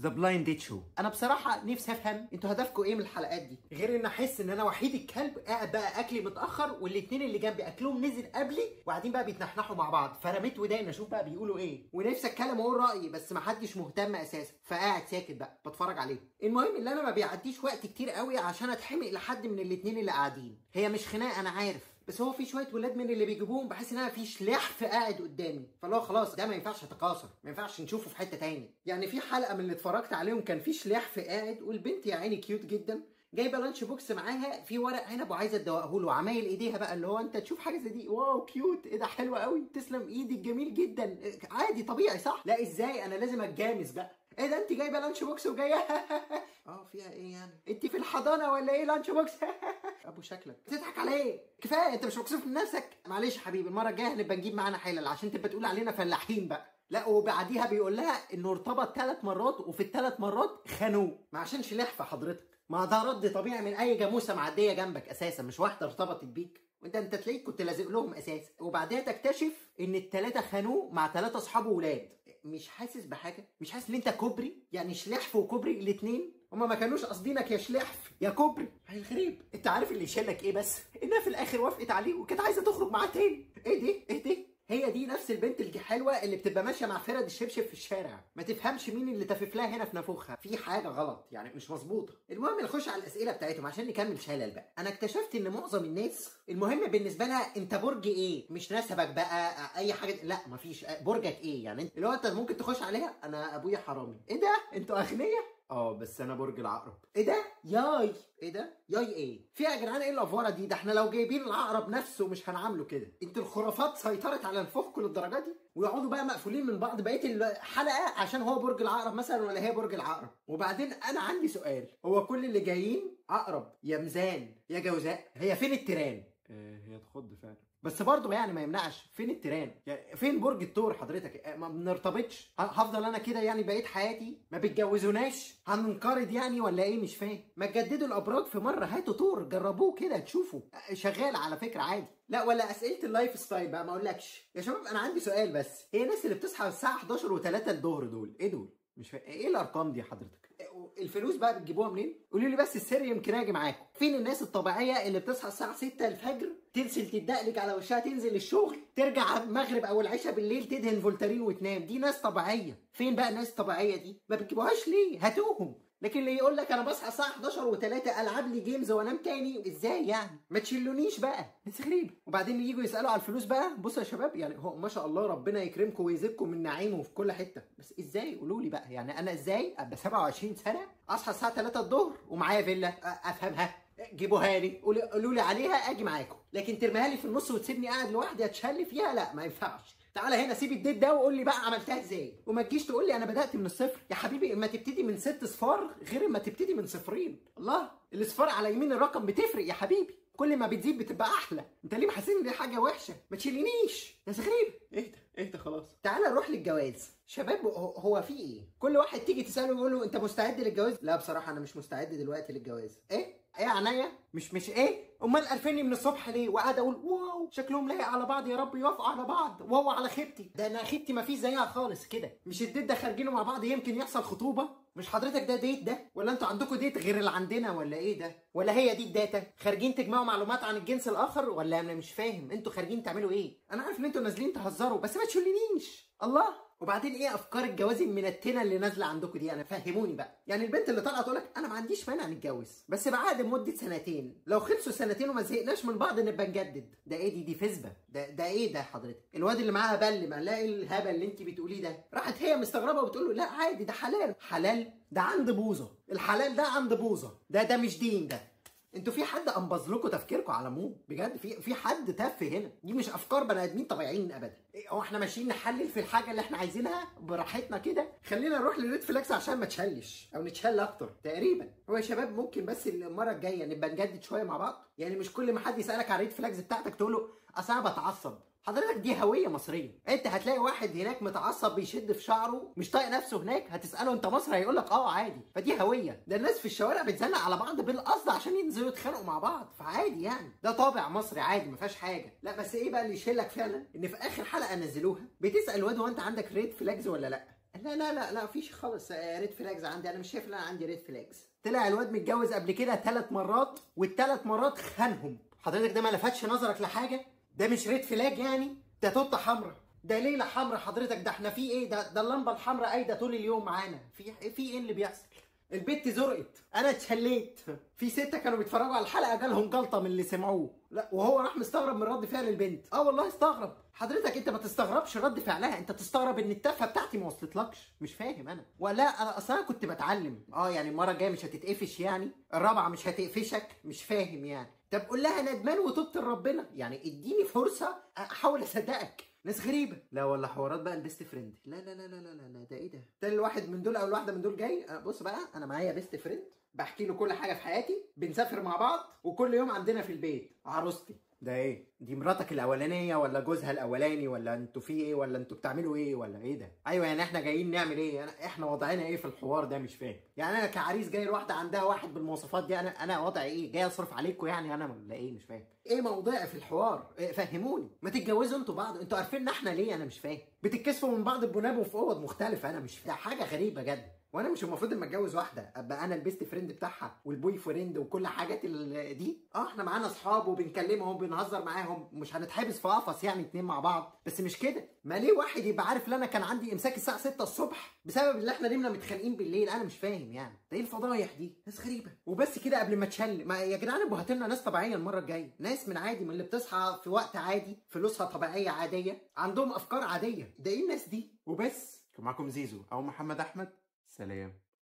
The Blind Date Show. انا بصراحة نفسي افهم انتوا هدفكم ايه من الحلقات دي، غير ان احس ان انا وحيد الكلب قاعد بقى اكلي متاخر والاثنين اللي جنبي اكلهم نزل قبلي وقاعدين بقى بيتنحنحوا مع بعض، فرميت وداني اشوف بقى بيقولوا ايه، ونفسي اتكلم واقول رايي بس محدش مهتم اساسا، فقاعد ساكت بقى بتفرج عليهم. المهم ان انا ما بيعديش وقت كتير قوي عشان اتحمق لحد من الاثنين اللي قاعدين. هي مش خناقه انا عارف، بس هو في شوية ولاد من اللي بيجيبوهم بحس ان انا في شلحف قاعد قدامي، فاللي هو خلاص ده ما ينفعش اتكاثر، ما ينفعش نشوفه في حتة تاني. يعني في حلقة من اللي اتفرجت عليهم كان في شلحف قاعد والبنت يا عيني cute جدا جايبه lunch box معاها في ورق عنب وعايزه تدوقه له، عمايل ايديها بقى اللي هو انت تشوف حاجة زي دي wow cute، ايه ده حلو قوي، تسلم ايدك جميل جدا، عادي طبيعي صح؟ لا ازاي انا لازم اتجامس بقى، ايه ده انت جايبه lunch box وجاية اه فيها ايه يعني؟ انت في الحضانة ولا ايه lunch box؟ ابو شكلك بتضحك على ايه؟ كفاية انت مش مكسوف من نفسك؟ معلش يا حبيبي المرة الجاية هنبقى نجيب معانا حلل عشان تبقى تقول علينا فلاحين بقى. لا وبعديها بيقول لها انه ارتبط 3 مرات وفي ال3 مرات خانوه، ما عشان شلحفه حضرتك، ما ده رد طبيعي من اي جاموسه معدية جنبك اساسا، مش واحدة ارتبطت بيك وانت تلاقيك كنت لازق لهم اساسا. وبعدها تكتشف ان ال3 خانوه مع 3 اصحابه ولاد. مش حاسس بحاجة؟ مش حاسس ان انت كوبري؟ يعني شلحف وكوبري الاثنين هما ما كانوش قاصدينك يا شلحف يا كوبري. الغريب انت عارف اللي يشيلك ايه بس؟ انها في الاخر وافقت عليه وكانت عايزه تخرج معاه تاني. ايه دي؟ ايه دي؟ هي دي نفس البنت الحلوة اللي بتبقى ماشية مع فرد الشبشب في الشارع، ما تفهمش مين اللي تفف لها هنا في نافوخها، في حاجة غلط يعني مش مظبوطة. المهم نخش على الاسئلة بتاعتهم عشان نكمل شلل بقى. انا اكتشفت ان معظم الناس المهم بالنسبة لها انت برج ايه، مش نسبك بقى اي حاجة، لا مفيش برجك ايه، يعني اللي هو انت ممكن تخش عليها انا ابويا حرامي، ايه ده انتوا اغنياء؟ اه بس انا برج العقرب، ايه ده؟ ياي ايه ده؟ ياي ايه؟ في يا جدعان ايه الافوره دي؟ ده احنا لو جايبين العقرب نفسه مش هنعامله كده. انتوا الخرافات سيطرت على نفوخكم للدرجة دي؟ ويقعدوا بقى مقفولين من بعض بقية الحلقة عشان هو برج العقرب مثلا ولا هي برج العقرب. وبعدين انا عندي سؤال، هو كل اللي جايين عقرب يا ميزان يا جوزاء، هي فين التيران؟ هي تخض فعلا، بس برضه يعني ما يمنعش فين التيران؟ يعني فين برج الثور حضرتك؟ ما بنرتبطش، هفضل انا كده يعني بقيت حياتي؟ ما بتجوزوناش؟ هننقرض يعني ولا ايه؟ مش فاهم. ما تجددوا الابراج في مرة، هاتوا ثور جربوه كده تشوفوا شغال على فكرة عادي. لا ولا اسئلة ال lifestyle بقى ما اقولكش يا شباب. انا عندي سؤال بس، هي الناس اللي بتصحى الساعة 11:03 الظهر دول ايه دول؟ مش فاهم ايه الارقام دي حضرتك؟ الفلوس بقى بتجيبوها منين؟ قولوا لي بس السر يمكن اجي معاكم. فين الناس الطبيعية اللي بتصحى الساعة 6 الفجر تنزل تدقلج على وشها تنزل الشغل ترجع المغرب او العشاء بالليل تدهن فولتارين وتنام؟ دي ناس طبيعية. فين بقى الناس الطبيعية دي؟ ما بتجيبوهاش ليه؟ هاتوهم. لكن اللي يقول لك انا بصحى الساعة 11:03 العب لي games وانام تاني، ازاي يعني؟ ما تشيلونيش بقى، ناس غريبة. وبعدين يجوا يسالوا على الفلوس بقى. بصوا يا شباب، يعني هو ما شاء الله ربنا يكرمكم ويزيدكم من نعيمه في كل حتة، بس ازاي؟ قولوا لي بقى يعني انا ازاي ابقى 27 سنة اصحى الساعة 3 الظهر ومعايا فيلا؟ افهمها، جيبوها لي، قولوا لي عليها اجي معاكم، لكن ترميها لي في النص وتسيبني قاعد لوحدي اتشل فيها، لا ما ينفعش. تعالى هنا سيب ال date ده وقول لي بقى عملتها ازاي، وما تجيش تقول لي انا بدات من الصفر. يا حبيبي اما تبتدي من 6 اصفار غير اما تبتدي من 0. الله، الاصفار على يمين الرقم بتفرق يا حبيبي، كل ما بتزيد بتبقى احلى. انت ليه محسسني ان دي حاجة وحشة؟ ما تشيلنيش، ناس غريبة. اهدى اهدى خلاص. تعالى نروح للجواز. شباب هو في ايه؟ كل واحد تيجي تساله يقول له انت مستعد للجواز؟ لا بصراحة انا مش مستعد دلوقتي للجواز. ايه؟ ايه عينيا؟ مش ايه؟ امال قرفني من الصبح ليه؟ وقاعد اقول wow شكلهم لايق على بعض، يا رب يوافقوا على بعض، wow على خيبتي، ده انا خيبتي ما فيش زيها خالص كده. مش ال date ده خارجينه مع بعض يمكن يحصل خطوبه؟ مش حضرتك ده date ده؟ ولا انتوا عندكم date غير اللي عندنا ولا ايه ده؟ ولا هي دي ال data؟ خارجين تجمعوا معلومات عن الجنس الاخر ولا انا مش فاهم انتوا خارجين تعملوا ايه؟ انا عارف ان انتوا نازلين تهزروا بس ما تشلنيش. الله. وبعدين ايه افكار الجواز المنتنه اللي نازله عندكم دي؟ انا فهموني بقى. يعني البنت اللي طالعه تقول لك انا ما عنديش مانع نتجوز بس بعقد لمدة 2 سنين، لو خلصوا 2 سنين وما زهقناش من بعض نبقى نجدد. ده ايه دي؟ دي فزبه ده ايه ده حضرتك؟ الواد اللي معاها بل ما لا ايه الهبل اللي انت بتقوليه ده؟ راحت هي مستغربه وبتقول له لا عادي ده حلال. حلال؟ ده عند بوظه، الحلال ده عند بوظه، ده مش دين ده. انتوا في حد انبظ لكم تفكيركم على مو بجد؟ في حد تف هنا؟ دي مش افكار بني ادمين طبيعيين ابدا. هو احنا ماشيين نحلل في الحاجة اللي احنا عايزينها براحتنا كده؟ خلينا نروح لل red flags عشان ما تشلش او نتشل اكتر تقريبا. هو يا شباب ممكن بس المرة الجاية نبقى نجدد شوية مع بعض؟ يعني مش كل ما حد يسالك على ال red flags بتاعتك تقول له اصل انا بتعصب. حضرتك دي هوية مصرية، انت هتلاقي واحد هناك متعصب بيشد في شعره مش طايق نفسه هناك، هتساله انت مصري هيقول لك اه عادي، فدي هوية. ده الناس في الشوارع بتزنق على بعض بالقصد عشان ينزلوا يتخانقوا مع بعض، فعادي يعني، ده طابع مصري عادي ما فيهاش حاجة. لا بس ايه بقى اللي يشيلك فعلا؟ ان في اخر حلقة نزلوها بتسال الواد هو انت عندك red flags ولا لا؟ لا لا لا لا مفيش خالص red flags عندي، انا مش شايف ان انا عندي red flags. طلع الواد متجوز قبل كده 3 مرات، والثلاث مرات خانهم. حضرتك ده ما لفتش نظرك لحاجة؟ ده مش red flag يعني؟ ده توته حمراء، ده ليلة حمراء حضرتك، ده احنا في ايه؟ ده اللمبة الحمراء قايدة طول اليوم معانا، في ايه اللي بيحصل؟ البت زرقت، انا اتشليت. في 6 كانوا بيتفرجوا على الحلقة جالهم جلطة من اللي سمعوه، لا وهو راح مستغرب من رد فعل البنت. اه والله استغرب. حضرتك انت ما تستغربش رد فعلها، انت تستغرب ان التافهة بتاعتي ما وصلتلكش. مش فاهم انا، ولا انا اصلا كنت بتعلم. يعني المرة الجاية مش هتتقفش يعني، الرابعة مش هتقفشك، مش فاهم يعني. طب قول لها ندمان وتوبت لربنا، يعني اديني فرصة احاول اصدقك. ناس غريبة. لا ولا حوارات بقى ال best friend. لا لا لا لا لا لا، ده ايه ده؟ ده الواحد من دول او الواحدة من دول جاي، بص بقى انا معايا best friend، بحكي له كل حاجة في حياتي، بنسافر مع بعض، وكل يوم عندنا في البيت عروستي. ده ايه؟ دي مراتك الاولانية ولا جوزها الاولاني ولا انتوا في ايه ولا انتوا بتعملوا ايه ولا ايه ده؟ ايوه يعني احنا جايين نعمل ايه؟ احنا وضعنا ايه في الحوار ده؟ مش فاهم. يعني انا كعريس جاي لواحدة عندها واحد بالمواصفات دي، انا وضعي ايه؟ جاي اصرف عليكم يعني انا ولا ايه؟ مش فاهم. ايه موضعي في الحوار؟ إيه فهموني. ما تتجوزوا انتوا بعض، انتوا عارفين احنا ليه؟ انا مش فاهم. بتتكسفوا من بعض بنابوا في اوض مختلفة، انا مش فاهم. ده حاجة غريبة جدا. وانا مش المفروض اما اتجوز واحدة ابقى انا ال best friend بتاعها وال boyfriend وكل حاجات دي؟ احنا معانا اصحاب وبنكلمهم وبنهزر معاهم، مش هنتحبس في قفص يعني 2 مع بعض، بس مش كده. ما ليه واحد يبقى عارف ان انا كان عندي امساك الساعة 6 الصبح بسبب ان احنا نمنا متخانقين بالليل؟ انا مش فاهم يعني. ده ايه الفضايح دي؟ ناس غريبة. وبس كده قبل ما تشل، ما يا جدعان ابقوا هاتوا لنا ناس طبيعية المرة الجاية، ناس من عادي، من اللي بتصحى في وقت عادي، فلوسها طبيعية عادية، عندهم افكار عادية. ده ايه الناس دي؟ وبس. كان معاكم زيزو او محمد احمد. سلام.